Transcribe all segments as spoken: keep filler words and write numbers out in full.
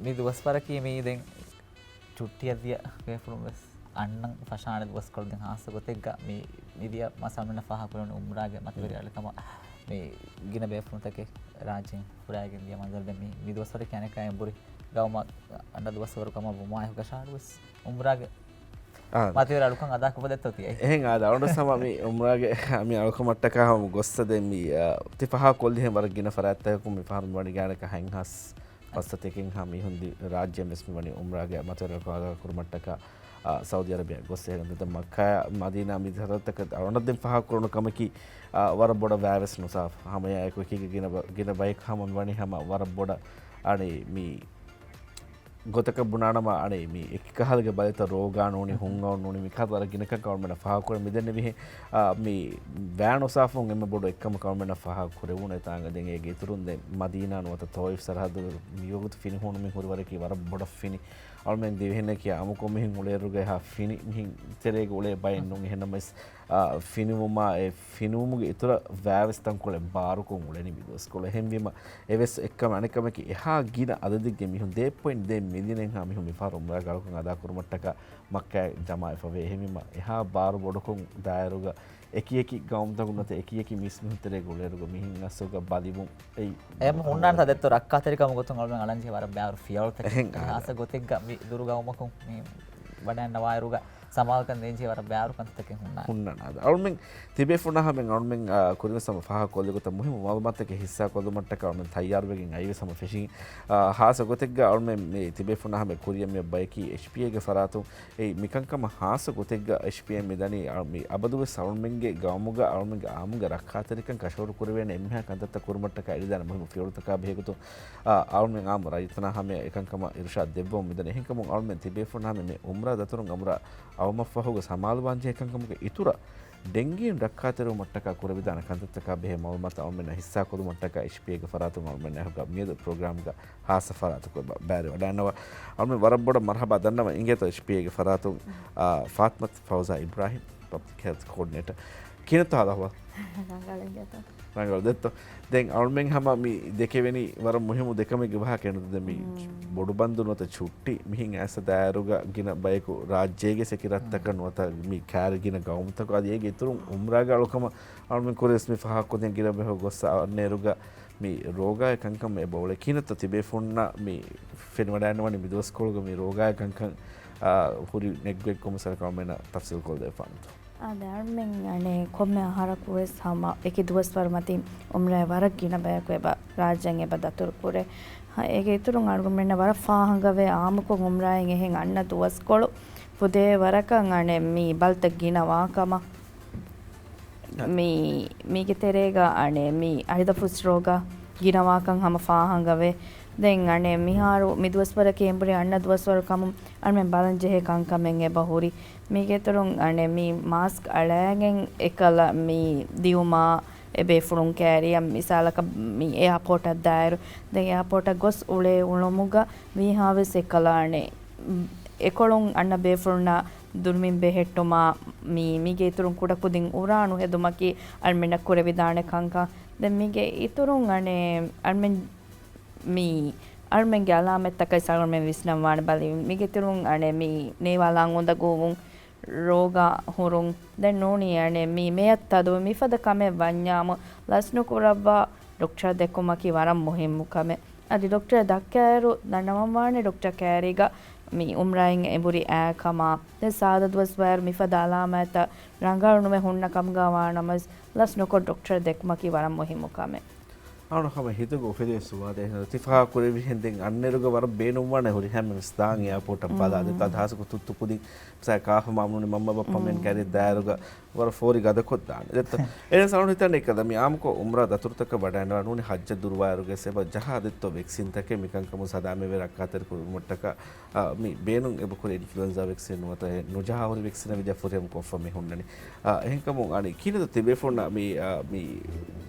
މި ދުވަސްވަރަކީ މީ ދެން ޗުއްޓިއަށް ދިޔަ ބޭފުޅުން ވެސް އަންނަން ފަށާނެ ދުވަސްކޮޅު. ދެން ހާއްސަ ގޮތެއްގަ މި މިދިޔަ މަސް އަޅުމެންނަށް ފާހަގަކުރެވުނު އުމްރާގެ މަތިވެރި އަޅުކަމަށް މި ގިނަ ބޭފުޅުންތަކެއް ރާއްޖެއިން ފުރާގެން ދިޔަ މަންޒަރު ދެން މި، މި ދުވަސްވަރަކީ އަނެއްކާ އެނބުރި ގައުމަށް އަންނަ ދުވަސްވަރު ކަމަށް ވުމާއެކު ގަށާޑު ވެސް އުމްރާގެ މަތިވެރި އަޅުކަން އަދާކުރުމަށް ދެއްތޯ ތިއައީ؟ އެހެން އާދެ، އަޅުގަނޑު ހަމަ މި އުމްރާގެ މި އަޅުކަމަށްޓަކާ ހަމަ ގޮއްސަ ދެން މި، އަ، ތި ފާހަގަކޮށްލިހެން ވަރަށް ގިނަ ފަރާތްތަކަކުން މި ފަހަރު މިވަނީ ގާނެކަ ހަތް ހާސް ފަސްސަތޭކައިންހާ މީހުން ދި-، ރާއްޖެއިން ވެސް މިވަނީ އުމްރާގެ މަތިވެރި އަޅުކަމަށް އަދާކުރުމަށްޓަކާ، އަ، ސައުދީ އަރަބިއާ ގޮއްސަ އެހެން މައްކާ މަދީނާ މި ދަރަތަކަށް އަޅުގަނޑަށް ދެން ފާހަގަކުރެވުނު ކަމަކީ، އަ، ވަރަށް ބޮޑަށް ވައިވެސް ނުސާފު. ހަމައެއާއެކު އެކީގަ ގިނަ ބަ-، ގިނަ ބަޔަކު ހަމަ މިވަނީ ހަމަ ވަރަށް ބޮޑަށް އަނެއް މި ގޮތަކަށް ބުނާނަމަ، އަނެއް މި އެކި ކަހަލަގެ ބަލިތައް ރޯގާ ނޫނީ، ހުންގައުން ނޫނީ، މިކަހަލަ ވަރަށް ގިނަ ކަންކަން އަޅުމެންނަށް ފާހަގަކުރެވެން މިދެންނެވިހެން، އާ، މި ވައި ނުސާފުވުން އެންމެ ބޮޑު އެއްކަމަކަށް އަޅުމެންނަށް ފާހަގަކުރެވުނު އެތާނގަ ދެން އޭގެ އިތުރުން ދެން މަދީނާ ނުވަތަ ޠާއިފް ސަރަހައްދުގެ މިވަގުތު ފިނިހޫނު މި ހުރިވަރަކީ ވަރަށް ބޮޑަށް ފިނި. އަޅުމެން ދިވެހިންނަކީ އާއްމުކޮށް މިހެން އުޅޭއިރުގަ އެހާ ފިނި މިހެން ތެރޭގަ އުޅޭ ބައެއް ނޫން. އެހެންނަމަވެސް، އާ، ފިނިވުމާ އެ ފިނިވުމުގެ އިތުރަށް ވައިވެސް ތަންކޮޅެއް ބާރުކޮށް އުޅެނީ މި ދުވަސްކޮޅު. އެހެންވީމަ، އެވެސް އެއްކަމެއް. އަނެއްކަމަކީ، އެހާ ގިނަ އަދަދެއްގެ މީހުން، ދޭއް ޕޮއިންޓް ދޭއް މިލިއަނެއްހާ މީހުން މިފަހަރު އުމްރާގެ އަޅުކަން އަދާކުރުމަށްޓަކާ މައްކާއަށް ޖަމާވެފަވޭ. އެހެންވީމަ، އެހާ ބާރު ބޮޑުކޮށް ދާއިރުގަ، އެކިއެކި ގައުމުތަކުން ނުވަތަ އެކިއެކި މީސްމީހުން ތެރޭގަ އުޅޭއިރުގަ މިހެން އަސްލުގަ ބަލިވުން އެއީ އެހެން ހުންނާނެތާ ދެއްތޯ؟ ރައްކާތެރިކަމުގެ ގޮތުން އަޅުމެން އަޅަންޖެހޭ ވަރަށް ބާރު ފިޔަވަޅުތަކެއް. އެހެން އާދެ. ހާއްސަ ގޮތެއްގަ މި ދުރު ގައުމަކުން މި ވަޑައިގަންނަވާއިރުގަ ސަމާލުކަން ދޭންޖެހޭ ވަރަށް ބާރު ކަންތައްތަކެއް ހުންނާނެ. ހުންނާނެ. އަޅުމެން ތިބޭފުޅުންނާ ހަމަ އަޅުމެން، އާ، ކުރިންވެސް ހަމަ ފާހަގަކޮށްލި ގޮތަށް މުހިއްމު މައުލޫމާތުތަކެއް ހިއްސާކޮށްލުމަށްޓަކާ އަޅުމެން ތައްޔާރުވެގެން އައިވެސް ހަމަ ފެށި. އާ، ހާއްސަ ގޮތެއްގަ އަޅުމެން މި ތިބޭފުޅުންނާ ހަމަ ކުރިއަށް މި ބަޔަކީ އެޗްޕީއޭގެ ފަރާތުން އެއީ މިކަންކަމަށް ހާއްސަ ގޮތެއްގަ އެޗްޕީއޭ މިދަނީ، އަ، މި އަބަދުވެސް އަޅުމެންގެ ގައުމުގަ އަޅުމެންގެ އާއްމުގެ ރައްކާތެރިކަން ކަށަވަރު ކުރެވޭނެ އެންމެހާ ކަންތައްތައް ކުރުމަށްޓަކާ އެޅިދާނެ މުހިއްމު ފިޔަވަޅުތަކާ ބެހޭގޮތުން، އަ، އަޅުމެން އާއްމު ރައްޔިތުންނާ ހަމަޔަށް އެކަންކަމަށް އިރުޝާދު ދެއްވަމުން މިދަނީ. އެހެންކަމުން އަޅުމެން ތިބޭފުޅުންނާ ހަމަ މި އުމްރާ ދަތުރުން އުމްރާ އައުމަށްފަހުގަ ސަމާލުވާންޖެހޭ ކަންކަމުގެ އިތުރަށް ޑެންގީން ރައްކާތެރިވުމަށްޓަކާ ކުރެވިދާނެ ކަންތައްތަކާ ބެހޭ މައުލޫމާތު އަޅުމެންނާ ހިއްސާކޮށްލުމަށްޓަކާ އެޗްޕީއޭގެ ފަރާތުން އަޅުމެންނާ ހުރި މިއަދު ޕްރޮގްރާމްގަ ހާއްސަ ފަރާތަކު ބަ-، ބައިވެރިވަޑައިގަންނަވާ. އަޅުމެން ވަރަށް ބޮޑަށް މަރުހަބާ ދަންނަވަން އިނގޭތޯ އެޗްޕީއޭގެ ފަރާތުން، އާ، ފާތިމަތު ފައުޒާ އިބްރާހިމް، ޕަބްލިކް ހެލްތް ކޯޑިނޭޓަރ. ކިހިނެއްތޯ ހާލު އަހުވާލު؟ ރަނގަޅު އިނގޭތޯ. ރަނގަޅު ދެއްތޯ. ދެން އަޅުމެން ހަމަ މި ދެކެވެނީ ވަރަށް މުހިއްމު ދެކަމެއްގެ ވާހަކަ އެނދު ދެ މި މް. ބޮޑުބަންދު ނުވަތަ ޗުއްޓި މިހެން އައިސް ދާއިރުގަ ގިނަ ބަޔަކު ރާއްޖޭގެ އެކި ރަށްތަކަށް ނުވަތަ މި ކާރި ގިނަ ގައުމުތަކު އަދި އޭގެ އިތުރުން އުމްރާގެ އަޅުކަމަށް އަޅުމެން ކުރިޔަސް މި ފާހަގަކޮށްދޭން ގިނަ ބަޔަކު ގޮއްސަ އަންނައިރުގަ މި ރޯގާގެ ކަންކަން އެބަ އުޅޭ. ކިހިނެއްތޯ ތިބޭފުޅުންނަށް މި ފެނިވަޑައިގަންނަވަނީ މި ދުވަސްކޮޅުގަ މި ރޯގާގެ ކަންކަން، އާ، ހުރި ނެގުގެ ކޮމިސަރަކަށް އަޅުމެންނަށް ތަފްސީލް ކޮށްދެވިފާނެތޯ؟ އާދެ، އަޅުމެން އަނެއް ކޮންމެ އަހަރަކު ވެސް ހަމަ އެކި ދުވަސްވަރު މަތިން އުމްރާއަށް ވަރަށް ގިނަ ބަޔަކު އެބަ ރާއްޖޭން އެބަ ދަތުރު ކުރޭ. އޭގެ އިތުރުން އަޅުގަނޑުމެންނަށް ވަރަށް ފާހަގަވޭ އާއްމުކޮށް އުމްރާއިން އެހެން އަންނަ ދުވަސްކޮޅު ފުދޭ ވަރަކަށް އަނެއް މި ބަލިތައް ގިނަ ވާކަމަށް. މި، މީގެ ތެރޭގަ އަނެއް މި އަރިދަފުސް ރޯގާ ގިނަވާކަން ހަމަ ފާހަގަވޭ. ދެން އަނެއް މިހާރު މި ދުވަސްވަރަކީ އެނބުރި އަންނަ ދުވަސްވަރު ކަމުން އަންމެން ބަލަން ޖެހޭ ކަންކަމެއް އެބަ ހުރި. މީގެ އިތުރުން އަނެއް މި މާސްކް އަޅައިގެން އެކަލަ މި ދިއުމާ އެ ބޭފުޅުން ކައިރިއަށް މިސާލަކަށް މި އެއާޕޯޓަށް ދާއިރު، ދެން އެއާޕޯޓަށް ގޮސް އުޅޭ އުޅުމުގަ ވީހާވެސް އެކަލާނެ އެކޮޅުން އަންނަ ބޭފުޅުންނާ ދުރުމިން ބެހެއްޓުމާ، މީ، މީގެ އިތުރުން ކުޑަކުދިން އުރާނު ހެދުމަކީ އަޅުމެންނަށް ކުރެވިދާނެ ކަންކަން. ދެން މީގެ އިތުރުން އަނެއް އަޅުމެން މީ، އަޅުމެންގެ އަލާމަތްތަކަށް އަޅުމެން ވިސްނަންވާނެ ބަލި. މީގެ އިތުރުން އަނެއް މީ ނޭވާލާން އުނދަގޫވުން، ރޯގާ ހުރުން، ދެން ނޫނީ އަނެއް މީ މެޔަށް ތަދުވުން މިފަދަ ކަމެއް ވަންޏާމު ލަސްނުކުރައްވާ ޑޮކްޓަރަށް ދެއްކުމަކީ ވަރަށް މުހިއްމު ކަމެއް. އަދި ޑޮކްޓަރަށް ދައްކާއިރު ދަންނަވަންވާނެ ޑޮކްޓަރ ކައިރީގަ މި އުމްރާއިން އެނބުރި އައި ކަމާ، ދެން ސާދަ ދުވަސް ވައިރު މިފަދަ އަލާމާތްތައް ރަނގަޅު ނުވެ ހުންނަ ކަމުގަ ވާނަމަވެސް، ލަސް ނުކޮށް ޑޮކްޓަރަށް ދެއްކުމަކީ ވަރަށް މުހިއްމު ކަމެއް. އަޅު ހަމަ ހިތުގަ އުފެދޭ ސުވާލެއް އެހެން ތި ފާހަގަކުރެއްވިހެން ދެން އަންނައިރުގަ ވަރަށް ބޭނުންވާނެ ހުރިހާ މީހުން ދާން އެއާޕޯޓަށް ބަލާ. ދެން ތާ ހާސްކޮށް ތުއްތު ކުދިން މިސާ ކާފަ މާމުނު މަންމަ ބައްޕަ މެން ކައިރި ދާއިރުގަ ވަރަށް ފޯރި ގަދަކޮށްދާނެ. ދެއްތޯ؟ އެހެނަސް އަޅުން ހިތަން އެކަލަ މި އާއްމުކޮށް އުމްރާ ދަތުރުތަކަށް ވަޑައިގަންނަވާ ނޫނީ ހައްޖަށް ދުރުވާއިރުގެ ސެބަ ޖަހާ ދެއްތޯ ވެކްސިންތަކެއް މިކަންކަމުން ސަލާމަތްވެ ރައްކާތެރި ކުރުމަށްޓަކާ، އާ، މި ބޭނުން އެބަ ކުރި އިންފްލުއެންޒާ ވެކްސިން ނުވަތަ ނުޖަހާ ހުރި ވެކްސިން ވެދިޔަ ފުރިހަމަ ކޮށްފަ މި ހުންނަނީ. އާ، އެހެންކަމުން އަނި ކިނަދު ތިބޭފުންނަށް މި، އާ، މި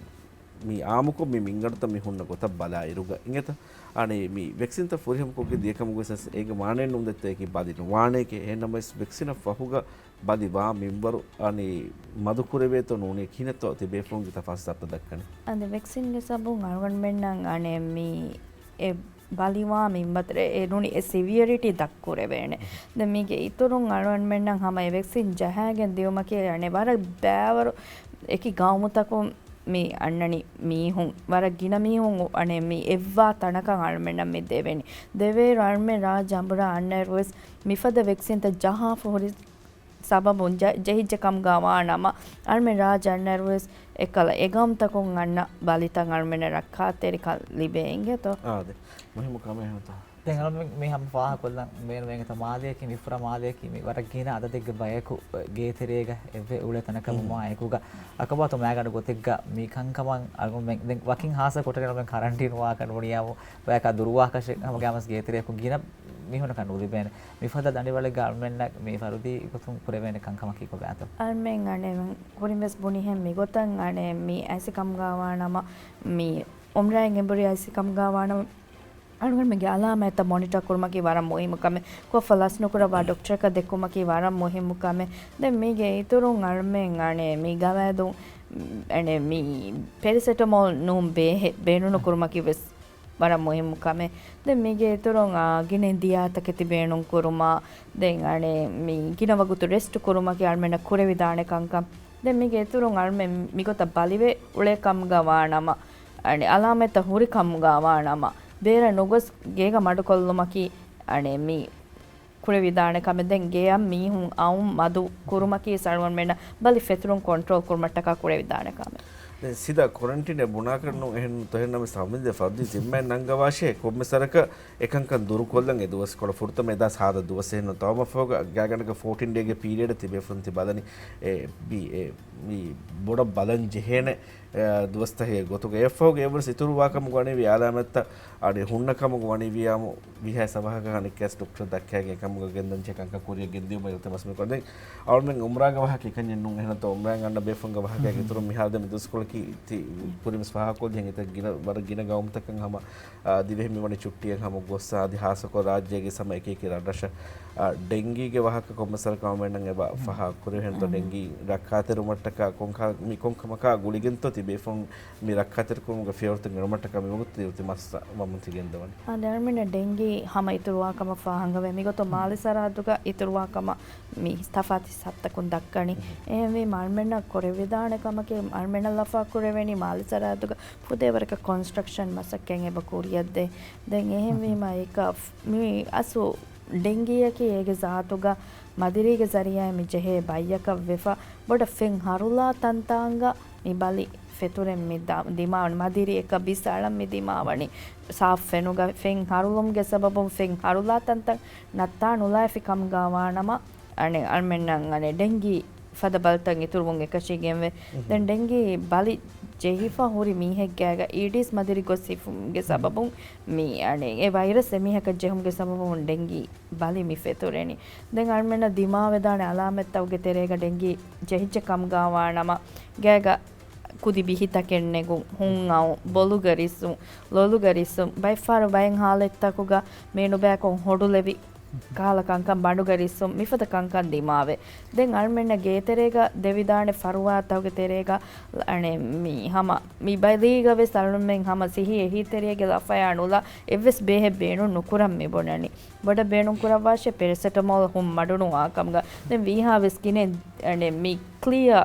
މި އާއްމުކޮށް މި މިންގަނޑުތައް މި ހުންނަ ގޮތަށް ބަލާއިރުގަ އިނގޭތަ؟ އަނެއް މި ވެކްސިންތައް ފުރިހަމަކޮށްގެން ދިޔަކަމުގަ ވެސް އޭގެ މާނައެއް ނޫން ދެއްތޯ އެކީ ބަލި ނުވާނެކޭ. އެހެންނަމަވެސް ވެކްސިނަށް ފަހުގަ ބަލި ވާ މިންވަރު އަނި މަދުކުރެވޭތޯ ނޫނީ ކިހިނެއްތޯ ތިބޭފުޅުންގެ ތަފާސް ސަބަބުތައް ދައްކަނީ؟ އަދި ވެކްސިންގެ ސަބަބުން އަޅުގަނޑުމެންނަށް އަނެއް މި އެ ބަލިވާ މިންވަރު އެ ނޫނީ އެ ސިވިއަރިޓީ ދަށްކުރެވޭނެ. ދެން މީގެ އިތުރުން އަޅުގަނޑުމެންނަށް ހަމަ އެ ވެކްސިން ޖަހައިގެން ދިޔުމަކީ އަނެއް ވަރަށް ބައިވަރު އެކި ގައުމުތަކުން މި އަންނަނީ މީހުން، ވަރަށް ގިނަ މީހުން އަނެއް މި އެއްވާ ތަނަކަށް އަޅުމެންނަށް މި ދެވެނީ. ދެވޭއިރު އަޅުމެން ރާއްޖެ އަނބުރާ އަންނައިރު ވެސް މިފަދަ ވެކްސިންތައް ޖަހާފަ ހުރި ސަބަބުން ޖެ-، ޖެހިއްޖެ ކަމުގަ ވާނަމަ، އަޅުމެން ރާއްޖެ އަންނައިރު ވެސް އެކަލަ އެ ގައުމުތަކުން އަންނަ ބަލިތައް އަޅުމެންނަށް ރައްކާތެރިކަން ލިބޭ އިނގޭތޯ؟ އާދެ، މުހިއްމު ކަމެއް ހަމަތާ. ދެން އަޅުމެން މި ހަމަ ފާހަގަކޮށްލަން ބޭނުމޭ ތަ މާލެއަކީ މި ފުރަ މާލެއަކީ މި ވަރަށް ގިނަ އަދަދެއްގެ ބަޔަކު ގޭތެރޭގަ އެއްވެ އުޅޭ ތަނަކަށް ވުމާ އެކުގަ އަކަބާތު މައިގަނޑު ގޮތެއްގަ މި ކަންކަމަށް އަޅުމެން ދެން ވަކިން ހާއްސަ ކޮޓަރިން އަޅުމެން ކަރަންޓީން ވާކަށް ނުވަނިޔާމު ބަޔަކާ ދުރުވާކަށެއް ހަމަ ގާމަސް ގޭތެރެއަކުން ގިނަ މީހުންނަކަށް ނުލިބޭނެ. މިފަދަ ދަނޑިވަޅެއްގަ އަޅުމެންނަށް މި ފަރުދީ ގޮތުން ކުރެވޭނެ ކަންކަމަކީ ކޮބާތޯ؟ އަޅުމެން އަނެއް ކުރިން ވެސް ބުނިހެން މިގޮތަށް އަނެއް މި އައިސް ކަމުގަ ވާނަމަ، މި އުމްރާއިން އެނބުރި އައިސް ކަމުގަ ވާނަމަ، އަޅުގަނޑުމެންގެ އަލާމާތްތައް މޮނިޓަ ކުރުމަކީ ވަރަށް މުހިއްމު ކަމެއް. ކޮށްފަ ލަސްނުކުރައްވާ ޑޮކްޓަރަކަށް ދެއްކުމަކީ ވަރަށް މުހިއްމު ކަމެއް. ދެން މީގެ އިތުރުން އަޅުމެން އަނެއް މި ގަވާއިދުން އަނެއް މި ޕެރެސެޓަމޯލް ނޫން ބޭހެއް ބޭނުން ނުކުރުމަކީ ވެސް ވަރަށް މުހިއްމު ކަމެއް. ދެން މީގެ އިތުރުން، އާ، ގިނަ ދިޔާތަކެތި ބޭނުން ކުރުމާ، ދެން އަނެއް މި ގިނަ ވަގުތު ރެސްޓް ކުރުމަކީ އަޅުމެންނަށް ކުރެވިދާނެ ކަންކަން. ދެން މީގެ އިތުރުން އަޅުމެން މިގޮތަށް ބަލިވެ އުޅޭ ކަމުގަ ވާނަމަ، އަނެއް އަލާމަތްތައް ހުރި ކަމުގަ ވާނަމަ، ބޭރަށް ނުގޮސް ގޭގަ މަޑުކޮށްލުމަކީ އަނެއް މި ކުރެވިދާނެ ކަމެއް. ދެން ގެޔަށް މީހުން އައުން މަދު ކުރުމަކީ އަޅުގަނޑުމެންނަށް ބަލި ފެތުރުން ކޮންޓްރޯލް ކުރުމަށްޓަކާ ކުރެވިދާނެ ކަމެއް. ދެން ސީދާ ކޮރެންޓީނެއް ބުނާކަށް ނޫން އެހެން ތަހެން ނަމަ ސަމިންދެ ފަރުދީ ޒިންމައެއް ނަންގަވާށޭ ކޮންމެ ސަރަކަށް އެކަންކަން ދުރުކޮށްލަން އެ ދުވަސްކޮޅަށް ފުރަތަމަ އެދާސް ހާދަ ދުވަސް އެހެން ތަވަމަ ފަހުގަ ގާގަނޑަކަ ފޯޓީން ޑޭގެ ޕީރިއަޑަށް ތިބޭފުޅުން ތި ބަލަނީ އެ ބި އެ މި ބޮޑަށް ބަލަން ޖެހޭނެ އެ، ދުވަސްތަކެއް ގޮތުގަ އެއަށްފަހުގަ އެއްވެސް އިތުރުވާކަމުގަ ވަނީވީ އަލާމަތްތައް އަޑި ހުންނަ ކަމުގަ ވަނީވިޔާމު ވީހާވެސް އަވަހަކަށް އަނެއްކާވެސް ޑޮކްޓަރަށް ދައްކައިގެން އެކަމުގަ ގެންދަންޖެހޭ ކަންކަން ކުރިއަށް ގެންދިޔުމަށް އިލްތިމާސް މިކޮށް. ދެން އަޅުމެން އުމްރާގަ ވާހަކަ އެކަންޏެއް ނޫން. އެހެންނަމަ އުމްރާއިން އަންނަ ބޭފުޅުންގެ ވާހަކައިގެ އިތުރުން މިހާރު ދެން މި ދުވަސްކޮޅަކީ ތި ކުރިންވެސް ފާހަގަކޮށްލި ހެން އެތައް ގިނަ ވަރަށް ގިނަ ގައުމުތަކަށް ހަމަ އާ، ދިވެހި މިވަނީ ޗުއްޓީއެއް ހަމަ ގޮއްސަ އަދި ހާއްސަކޮށް ރާއްޖޭގެ ހަމަ އެކި އެކި ރަށްރަށަށް، އާ، ޑެންގީގެ ވާހަކަ ކޮންމެ ސަރަކަށް އަޅުމެންނަށް އެބަ ފަހާ ކުރެވޭނެތޯ؟ ޑެންގީ ރައްކާތެރިވުމަށްޓަކާ ކޮންކަ-، މި ކޮންކަމަކާ ގުޅިގެންތޯ ތިބޭފުޅުން މި ރައްކާތެރިކުރުމުގެ ފިޔަވަޅުތައް ގެނުމަށްޓަކާ މިވަގުތު ތި މައްސަ ވަމުން ތި ގެންދަވަނީ؟ އާ، ދެން އަޅުމެންނަށް ޑެންގީ ހަމަ އިތުރުވާ ކަމަށް ފާހަގަވޭ. މިގޮތުން މާލެ ސަރަހައްދުގަ އިތުރުވާ ކަމަށް މި ތަފާތު ހިސާބުތަކުން ދައްކަނީ. އެހެންވީމަ އަޅުމެންނަށް ކުރެވިދާނެ ކަމަކީ، އަޅުމެންނަށް ލަފާ ކުރެވެނީ މާލެ ސަރަހައްދުގަ ފުދޭވަރަކަށް ކޮންސްޓްރަކްޝަން މަސައްކަތް އެބަ ކުރިއަށްދޭ. ދެން އެހެންވީމަ އެކަ މި އަސްލު ޑެންގީއަކީ އޭގެ ޒާތުގަ މަދިރީގެ ޒަރީއާއިން މި ޖެހޭ ބައްޔަކަށް ވެފަ، ބޮޑަށް ފެން ހަރުލާ ތަންތާނގަ މި ބަލި ފެތުރެން މި ދަ-، ދިމާވަނީ. މަދިރީ އެކަ ބިސް އަޅަން މި ދިމާވަނީ. ސާފް ފެނުގަ ފެން ހަރުލުމުގެ ސަބަބުން ފެން ހަރުލާ ތަންތަން ނައްތާ ނުލާފި ކަމުގަ ވާނަމަ، އަނެއް އަޅުމެންނަށް އަނެއް ޑެންގީ ފަދަ ބަލިތައް އިތުރުވުން އެކަށީގެންވޭ. ދެން ޑެންގީ ބަލި ޖެހިފަ ހުރި މީހެއްގައިގަ އީޑީސް މަދިރި ގޮސް ހިފުމުގެ ސަބަބުން މި އަނެއް އެ ވައިރަސް އެމީހަކަށް ޖެހުމުގެ ސަބަބުން ޑެންގީ ބަލި މި ފެތުރެނީ. ދެން އަޅުމެންނަށް ދިމާވެދާނެ އަލާމަތްތަކުގެ ތެރޭގަ ޑެންގީ ޖެހިއްޖެ ކަމުގަ ވާނަމަ، ގައިގަ ކުދި ބިހިތަކެއް ނެގުން، ހުން އައުން، ބޮލުގަ ރިއްސުން، ލޮލުގަ ރިއްސުން، ބައެއްފަހަރު ބައެއް ހާލަތްތަކުގަ މޭނުބައިކޮށް ހޮޑުލެވި ކަހަލަ ކަންކަން، ބަނޑުގަ ރިއްސުން، މިފަދަ ކަންކަން ދިމާވޭ. ދެން އަޅުމެންނަށް ގޭތެރޭގަ ދެވިދާނެ ފަރުވާތަކުގެ ތެރޭގަ އަނެއް މި ހަމަ މި ބަލީގަ ވެސް އަޅުމެން ހަމަ ސިހި އެހީތެރިއެއްގެ ލަފަޔާ ނުލާ އެއްވެސް ބޭހެއް ބޭނުން ނުކުރަން މި ބުނަނީ. ބޮޑަށް ބޭނުން ކުރައްވާށޭ ޕެރެސެޓަމޯލް ހުން މަޑުނުވާ ކަމުގަ. ދެން ވީހާވެސް ގިނަ އަނެއް މި ކްލިއާ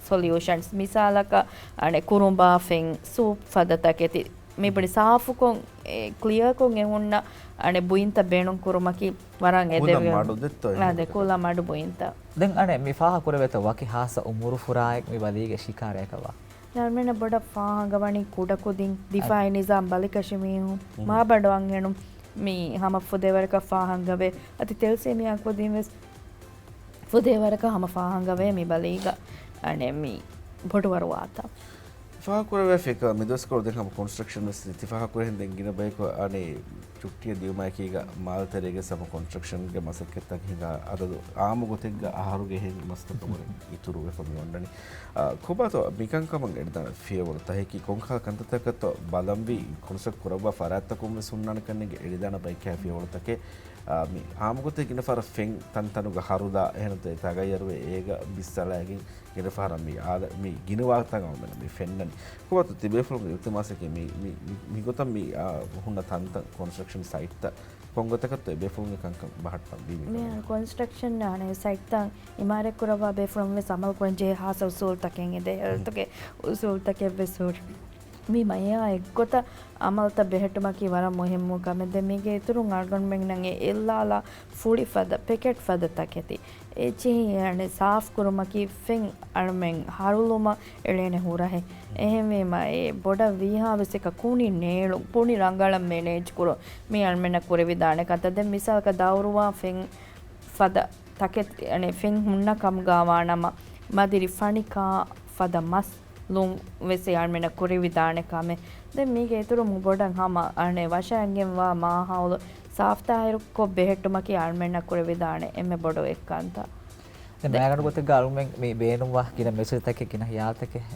ސޮލިއުޝަންސް، މިސާލަކަށް އަނެއް ކުރުނބާ ފެން، ސޫޕް ފަދަ ތަކެތި، މިބުނި ސާފުކޮށް، އެ، ކްލިއާކޮށް އެ ހުންނަ އަނެއް ބުއިންތައް ބޭނުން ކުރުމަކީ ވަރަށް ކުލަ އެދެވި-، މަޑު ދެއްތޯ އާ، ދެ އެހެން؟ ކުލަ މަޑު ބުއިންތައް. ދެން އަނެއް މި ފާހަ ކުރެވޭތޯ ވަކި ހާއްސަ އުމުރު ފުރާއެއް މި ބަލީގެ ޝިކާރައަކަށް ވާ؟ އަޅުމެންނަށް ބޮޑަށް ފާހަގަވަނީ ކުޑަކުދިން، ދިފާއީ ނިޒާމް ބަލިކަށި މީހުން، މާބަނޑު އަންހެނުން މި ހަމަ ފުދޭވަރަކަށް ފާހަގަވޭ. އަދި ތެލްސީމިއާ ކުދިން ވެސް ފުދޭވަރަކަށް ހަމަ ފާހަގަވޭ މި ބަލީގަ އަނެއް މި ބޮޑުވަރު ވާތަން. ފާހަގަކުރެވޭފި އެކަ މިދުވަސްކޮޅު ދެން ހަމަ ކޮންސްޓްރަކްޝަން ވެސް ތިފާހަގަކުރެހެން ދެން ގިނަ ބަޔަކު އަނެއް ޗުއްޓީއަށް ދިޔުމާއެކީގަ މާލެ ތެރޭގެ ހަމަ ކޮންސްޓްރަކްޝަންގެ މަސައްކަތްތައް ހިނގާ އަދަދު އާއްމު ގޮތެއްގަ އަހަރުގެ އެހެން މަސައްކަތް އިތުރުވެފަ މި އޮންނަނީ. އާ، ކޮބާތޯ މިކަންކަމަށް އެޅިދާނެ ފިޔަވަޅުތަކަކީ ކޮންކަހަލަ ކަންތައްތަކަށްތޯ ބަލަންވީ ކޮންސްޓްރަކްޓް ކުރައްވާ ފަރާތްތަކުން ވެސް ހުންނާނެ ކަންނޭނގެ އެޅިދާނެ ބައެއްކަހަލަ ފިޔަވަޅުތަކެއް، އާ، މި އާއްމު ގޮތެއް ގިނަ ފަހަރަށް ފެން ތަންތަނުގަ ހަރުލާ އެހެންތޯ ތަޣައްޔަރުވެ އޭގަ ބިސްއަޅައިގެން ގިނަ ފަހަރަށް މި އާދަ، މި ގިނަ ވާހަކަތައް އަޅުމެންނަށް މި ފެންނަނީ. ކޮބާތޯ ތިބޭފުޅުންގެ އިލްތިމާސެކޭ މި، މި، މި، މިގޮތަށް މި، އާ، ހުންނަ ތަންތަން ކޮންސްޓްރަކްޝަން ސައިޓްތައް ކޮންގޮތަކަށްތޯ އެބޭފުޅުންގެ ކަންކަން ބަހައްޓަން ވީ މި މި ކަމަށް؟ ކޮންސްޓްރަކްޝަން އަނެއް ސައިޓްތައް އިމާރަތް ކުރައްވާ ބޭފުޅުން ވެސް އަމަލު ކުރަން ޖެހޭ ހާސް އުސޫލްތަކެއް އެދޭ. ހުން. އެއަށްޓަކެ އުސޫލްތަކެއް ވެސް ހުރި. މި މަޔާ އެއްގޮތަށް އަމަލުތައް ބެހެއްޓުމަކީ ވަރަށް މުހިއްމު ކަމެއް. ދެން މީގެ އިތުރުން އަޅުގަނޑުމެންނަށް އެ އެއްލާލާ ފުޅި ފަދަ، ޕެކެޓް ފަދަ ތަކެތި. އެއްޗިހި އަނެއް ސާފް ކުރުމަކީ ފެން އަޅުމެން ހަރުލުމަށް އެޅޭނެ ހުރަހެއް. އެހެންވީމަ އެ ބޮޑަށް ވީހާވެސް އެކަ ކުނި ނޭޅު، ކުނި ރަނގަޅަށް މެނޭޖް ކުރުން މީ އަޅުމެންނަށް ކުރެވިދާނެ ކަންތައް. ދެން މިސާލަކަށް ދައުރުވާ ފެން ފަދަ ތަކެތި، އަނެއް ފެން ހުންނަ ކަމުގަ ވާނަމަ، މަދިރި ފަނިކާ ފަދަ މަސް ލުން ވެސް އެ އަޅުމެންނަށް ކުރެވިދާނެ ކަމެއް. ދެން މީގެ އިތުރުން ބޮޑަށް ހަމަ އަނެއް ވަށައިގެންވާ މާހައުލު ސާފްތާހިރުކޮށް ބެހެއްޓުމަކީ އަޅުމެންނަށް ކުރެވިދާނެ އެންމެ ބޮޑު އެއްކަންތައް. ދެން ދެ- މައިގަނޑު ގޮތެއްގަ އަޅުމެން މި ބޭނުންވާ ގިނަ މެސެޖްތަކެއް، ގިނަ ހިޔާލުތަކެއް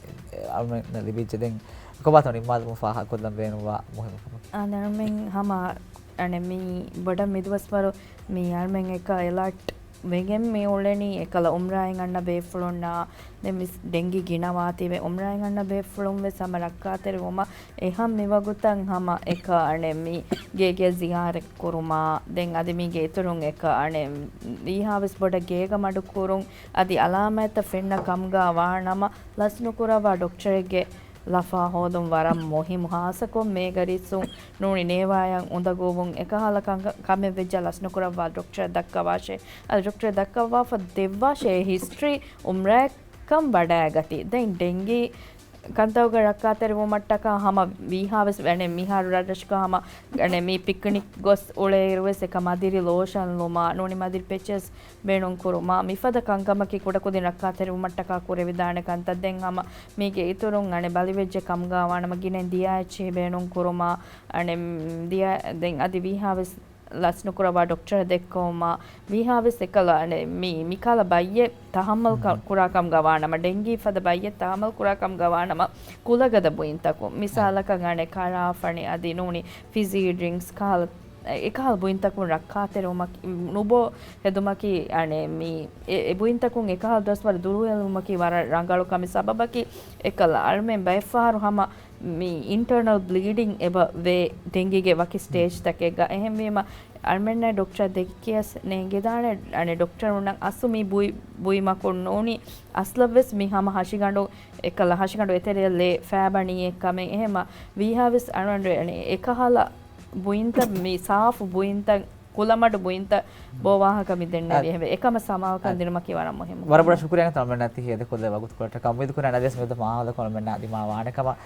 އަޅުމެންނަށް ލިބިއްޖެ. ދެން ކޮބާތޯ ނިންމާލުމުން ފާހަގަކޮށްލަން ބޭނުންވާ މުހިންމު ކަމެއް؟ އާ، ދެން އަޅުމެން ހަމަ އަނެއް މި ބޮޑަށް މިދުވަސްވަރު މި އަޅުމެން އެކަ އެލާޓް ވެގެން މި އުޅެނީ އެކަލަ އުމްރާއިން އަންނަ ބޭފުޅުންނާ، ދެން މިސް ޑެންގީ ގިނަވާތީވެ އުމްރާއިން އަންނަ ބޭފުޅުން ވެސް ހަމަ ރައްކާތެރިވުމަށް އެހަށް މިވަގުތަށް ހަމަ އެކަ އަނެއް މި ގޭގެ ޒިޔާރަތް ކުރުމާ، ދެން އަދި މީގެ އިތުރުން އެކަ އަނެއް ވީހާވެސް ބޮޑަށް ގޭގަ މަޑު ކުރުން، އަދި އަލާމާތްތައް ފެންނަ ކަމުގަ ވާނަމަ ލަސްނުކުރައްވާ ޑޮކްޓަރެއްގެ ލަފާ ހޯދުން ވަރަށް މުހިއްމު، ހާއްސަކޮށް މޭގަރިއްސުން ނޫނީ ނޭވާޔަށް އުނދަގޫވުން އެކަހަލަ ކަން-، ކަމެއް ވެއްޖެ ލަސްނުކުރައްވާ ޑޮކްޓަރަށް ދައްކަވާށޭ. އަދި ޑޮކްޓަރަށް ދައްކަވާފަ ދެއްވާށޭ ހިސްޓްރީ އުމްރާއަށް ކަން ވަޑައިގަތީ. ދެން ޑެންގީ ކަންތައްގަ ރައްކާތެރިވުމަށްޓަކާ ހަމަ ވީހާވެސް އަނެއް މިހާރު ރަށްރަށުގަ ހަމަ އަނެއް މި ޕިކްނިކް ގޮސް އުޅޭއިރުވެސް އެކަ މަދިރި ލޯޝަން ލުމާ، ނޫނީ މަދިރި ޕެޗެސް ބޭނުން ކުރުމާ، މިފަދަ ކަންކަމަކީ ކުޑަކުދިން ރައްކާތެރިވުމަށްޓަކާ ކުރެވިދާނެ ކަންތައް. ދެން ހަމަ މީގެ އިތުރުން އަނެއް ބަލިވެއްޖެ ކަމުގަ ވާނަމަ ގިނައިން ދިޔާ އެއްޗިހި ބޭނުން ކުރުމާ، އަނެއް ދިޔާ، ދެން އަދި ވީހާވެސް ލަސްނުކުރައްވާ ޑޮކްޓަރަށް ދެއްކެވުމާ، ވީހާވެސް އެކަލަ އަނެއް މި، މިކަހަލަ ބައްޔެއް ތަހައްމަލް ކަ-، ކުރާ ކަމުގަ ވާނަމަ، ޑެންގީ ފަދަ ބައްޔެއް ތަހައްމަލް ކުރާ ކަމުގަ ވާނަމަ، ކުލަގަދަ ބުއިންތަކުން، މިސާލަކަށް އަނެއް ކަރާފަނި އަދި ނޫނީ ފިޒީ ޑްރިންކްސް ކަހަލަ އެކަހަލަ ބުއިންތަކުން ރައްކާތެރިވުމަކީ، ނުބޯ ހެދުމަކީ، އަނެއް މި، އެ، އެ ބުއިންތަކުން އެކަހަލަ ދުވަސްވަރު ދުރުހެލުމަކީ ވަރަށް ރަނގަޅު ކަމެއް. ސަބަބަކީ އެކަލަ އަޅުމެން ބައެއްފަހަރު ހަމަ މި އިންޓަރނަލް ބްލީޑިން އެބަ ވޭ ޑެންގީގެ ވަކި ސްޓޭޖްތަކެއްގަ. އެހެންވީމަ، އަޅުމެންނަށް ޑޮކްޓަރ ދެއްކިޔަސް ނޭނގިދާނެ، އަނެއް ޑޮކްޓަރުންނަށް އަސްލު މި ބުއި-، ބުއިމަކުން ނޫނީ، އަސްލަށްވެސް މި ހަމަ ހަށިގަނޑު އެކަލަ ހަށިގަނޑު އެތެރެއަށް ލޭ ފައިބަނީ އެއްކަމެއް. އެހެންމަ ވީހާވެސް އަޅުގަނޑު އެކަހަލަ ބުއިންތައް، މި ސާފު ބުއިންތައް، ކުލަމަޑު ބުއިންތައް ބޯ ވާހަކަ މި ދެންނެވި. އެހެންވެ، އެކަމަށް ސަމާލުކަން ދިނުމަކީ ވަރަށް މުހިއްމު ވަރަށް ބޮޑަށް ކަމެއް. ޝުކުރިއްޔާ ތަމަންނާ ތި ހޭދަކޮށްލެއްވި ވަގުތުކޮޅަށްޓަކާ. އުއްމީދުކުރަން އަދިވެސް މިއަދު މާހައުލަކު އަޅުމެންނާ ދިމާވާނެ ކަމަށް.